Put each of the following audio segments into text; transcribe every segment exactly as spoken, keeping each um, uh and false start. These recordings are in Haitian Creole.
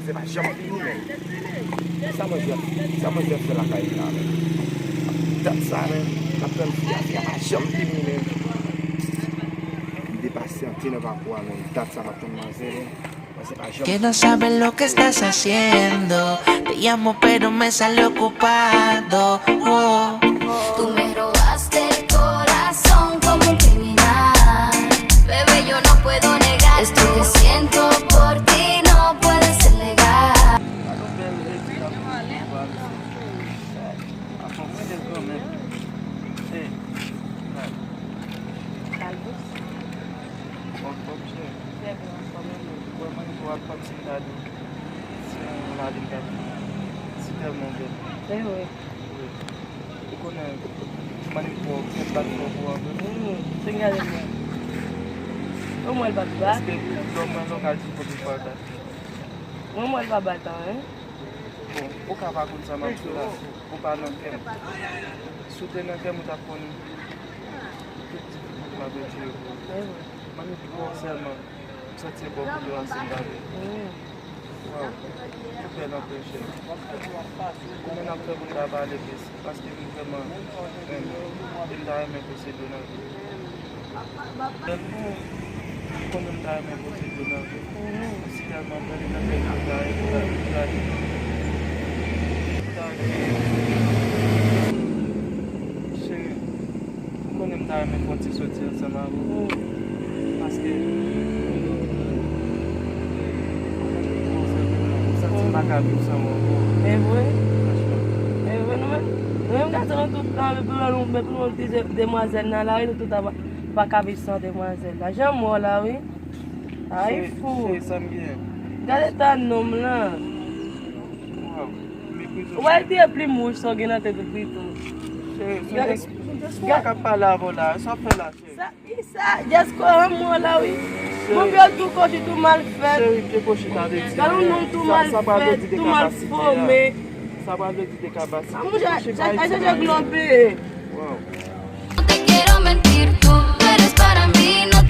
Se pa janm vini, men. Sa manzè, sa manzè fè lakay li la, men. Dat sa, men, n ap tann fi a, fi a pa janm vini, men. M depasyante nan pakou a, men. Dat sa m ap tann manzè, men. Mwen, se pa janm. Que no sabe lo que estás haciendo. Te llamo, pero me sale ocupado. Oh. Tú me robaste el corazón como un criminal. Bebé, yo no puedo negar. Esto que siento por ti no puede ser legal. Gade yon bèl redi k ap vin pou vwa, mesye. Afè mwen bèl kanmenm. Ey, gade. Anfòm, cheri. Trè byen, anfòm, e ou? Ou wè mannipo a kòmsi m ta di w, si yon lavi m ta vin si tèlman bèl. E wi. Wi. Ou konnen mannipo a fè bat fò pou anpil. Hmm, se gade mwen. Ou mwen l bat bat? Paske lè w mwen lòk al di kote fwa ta. Mwen mwen l pa bat an, en. Bon, ou ka pa konn sa m ap di w la. Ou pa nan kè m. Si w te nan kè m, ou t ap konn tout difikilte m ap endire pou ou. Mannipo sèlman, m santi e bò kote w a se m t ale. Waw, ou bèl anpil, cheri. Kòman n ap fè pou n ta pale plis? Paske m vrèman renmen w. E m ta renmen posede w nan vi m. Bèl pou ou. Ou konnen m ta renmen posede w nan vi m. Si tèlman bèl, e nan kè m ta renmen, ta renmen. Cheri, ou konnen m ta renmen fè yon ti soti ansanm avè w. Paske, ou santi m pa ka viv san ou ankò. E vre? Franchman. E vre, nou menm, nou menm gason, nou tout anvi pou nou, men pou nou ti demwazèl nan lari, nou tout ap pa ka viv san demwazèl la. Jan m wè w la, wi. Ay, fou. Cheri, sa m gen? Gade eta nonm lan. Waw, meprize w. Ou wè l te plim wouj sa w gen nan tèt ou pito. Cheri, se yon eskwa k ap pale avè w la. Sa w fè la, cheri? Sa, ki sa? Diaspora an mwen la, wi. Cheri. Moun yo tou kochi, tou mal fèt. Cheri, te kochi, ta vle di. Gade yon nonm tou mal fèt, tou mal fòme. Sa pral vle di dekapasite. Sa pral vle di dekapasite. A, mwen, chanje globe. Waw. No te quiero mentir, tú eres para mí, no.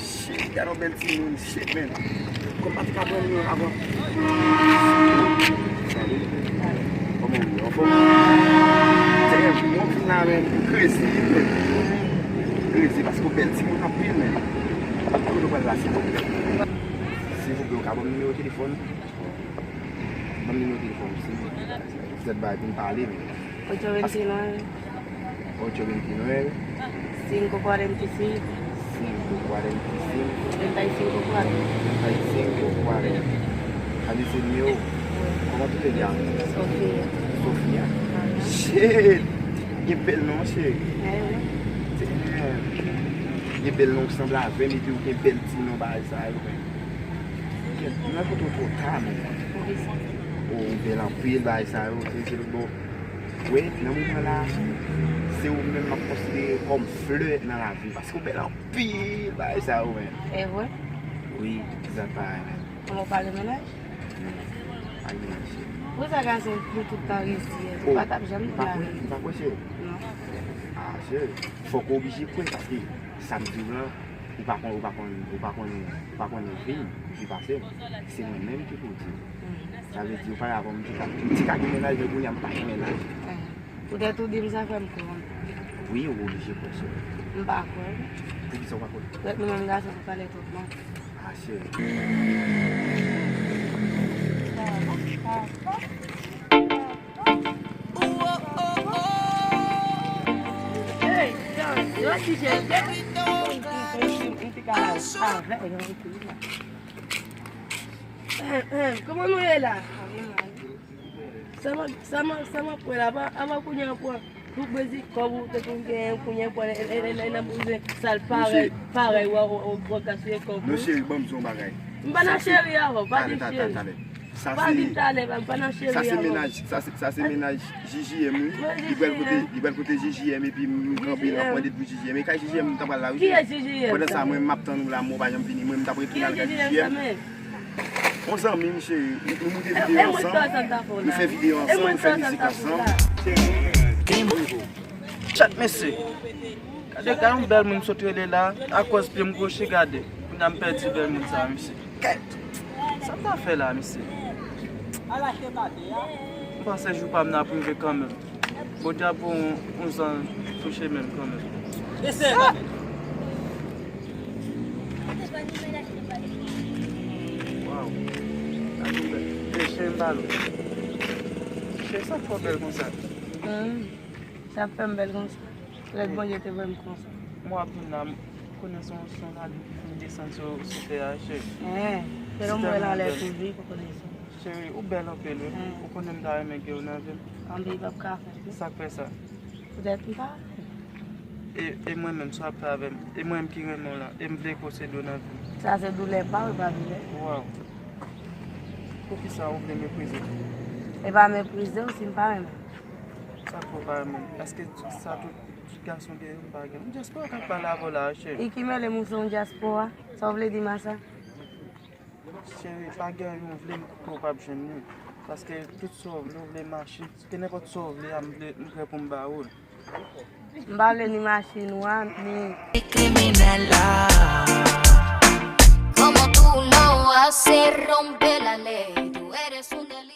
Shit, gade yon bèl timoun, shit, man. Kòm pa te ka pran li avan. Kòman w ye? Anfòm? Damn, mwen vin la, man, m krezi, man. M krezi paske w bèl timoun anpil, man. Kote w pral la, silvouplè? Silvouplè, w ka ban m nimewo telefòn? Ban m nimewo telefòn ou, silvouplè. Ou fèt bay pou n pale, men. Ocho veintinueve. Ocho veintinueve. Cinco cuarenta y cinco. Cinco cuarenta y cinco. Treinta y cinco cuatro. Treinta y cinco cuarenta. Sa vle di se nimewo. Wi. Kòman tou te di a? Sofia. Sofia? Aha. Shit! Gen bèl non, cheri. Eh wi. Se, eh, gen bèl non ou sanble avè m, epi ou gen bèl ti non bagay sa yo, men. Kèt, m nan kote w twò ta, men. Poukisa? O, ou bèl anpil, bagay sa yo, se, se, bon. Wi, nan moman la, se ou menm m ap konsidere kòm flè nan lavi, paske ou bèl anpil, bagay sa yo, men. E vre? Wi, zat parèy, men. Kòman w pale mennaj? Men, pa gen mennaj, cheri. Poukisa gason pou tout tan resi, ou pa t ap janm di laverite? M pa kwè, cheri. Non. A, cheri, fòk ou oblije kwè, paske sa m di w lan, Ou pa konn, ou pa konn, ou pa konn, ou pa konnen vi m, vi pase m. Se mwen menm ki pou di. Sa vle di, oparavan, m te ka, m te ka gen mennaj, men kounye a m pa gen mennaj. Poutèt ou di m sa fè m kwè w. Wi, ou oblije kwè, cheri. M pa kwè. Poukisa ou pa kwè? Poutèt nou menm gason nou pale twòp mal. A, cheri. Hey, John, yo di Jèl, m te ka avè yon kou la. Kòman nou ye la? Sa m, sa m, sa m ap wè la, apa, apa kounye a pran tout brezi kòb ou te konn genyen, kounye a pran, e, e, e, e, nan bouzen sal parèy, parèy, w a, w a, w a gaspiye kòb ou. Non, cheri, ban m di w yon bagay. M pa nan cheri avè w, pa di cheri. Talè, talè, talè. Sa se, sa se mennaj, sa se, sa se mennaj J J M, wi. Li pral kote, li pral kote J J M epi m kanpe, l ap mande pou J J M. E kay J J M m ta pral la, wi. Pandan sa, mwen, m ap tann ou la, men ou pa janm vini. Mwen, m t ap retounen al kay J J M. Yon zanmi m, cheri. Nou, nou moute videyo ansanm. Nou fè videyo ansanm, nou fè mizik ansanm. Chat, mesye. Gade, gade yon bèl moun sot rele la. Akòz pye m kwoche, gade. Kounye a m pèdi bèl moun sa, mesye. Kèt. Sa m ta fè la, mesye? M panse jou pa m nan ap rive kanmenm. Bondye ap voye yon, yon zanj sou chemen m kanmenm. Waw. Gade yon bèl. E, cheri m pa lwen. Cheri, sa k fè w bèl konsa? Hmm. Sa fè m bèl konsa. Lè Bondye te voye m konsa. Mwen ap vin la, m konnen se yon, se yon lari ki fin desann sou, sou tè a, cheri. Hen, se lè m wè l anlè tou, wi, pou konnen sa. Cheri, ou bèl anpil, wi. Hen. Ou konnen m ta renmen gen w nan vi m. Anben, p ap ka fèt, wi. Sa k fè sa? Poutèt m pa. E, e mwen menm, sa w ap fè avè m? E mwen menm ki renmen w la, e m vle posede w nan vi m. Sa se doulè pa w, e pa doulè. Waw. Poukisa ou vle meprize m? E pa meprize w si m pa renmen w. Sa k fè w pa renmen m? Èske sa tout, tout gason gen yo, m pa gen? M dyaspora k ap pale avè w la, cheri. E ki mele m ou se yon dyaspora? Sa w vle di m a sa? Cheri, pa gen anyen ou vle m ke w p ap jwenn li. Paske tout sa w vle, ou vle machin, ke nenpòt sa w vle a, m vle, m prè pou m ba ou l. M pa vle ni machin ou a, ni. Criminal. Como tú lo haces, rompe la ley. Tú eres un delito.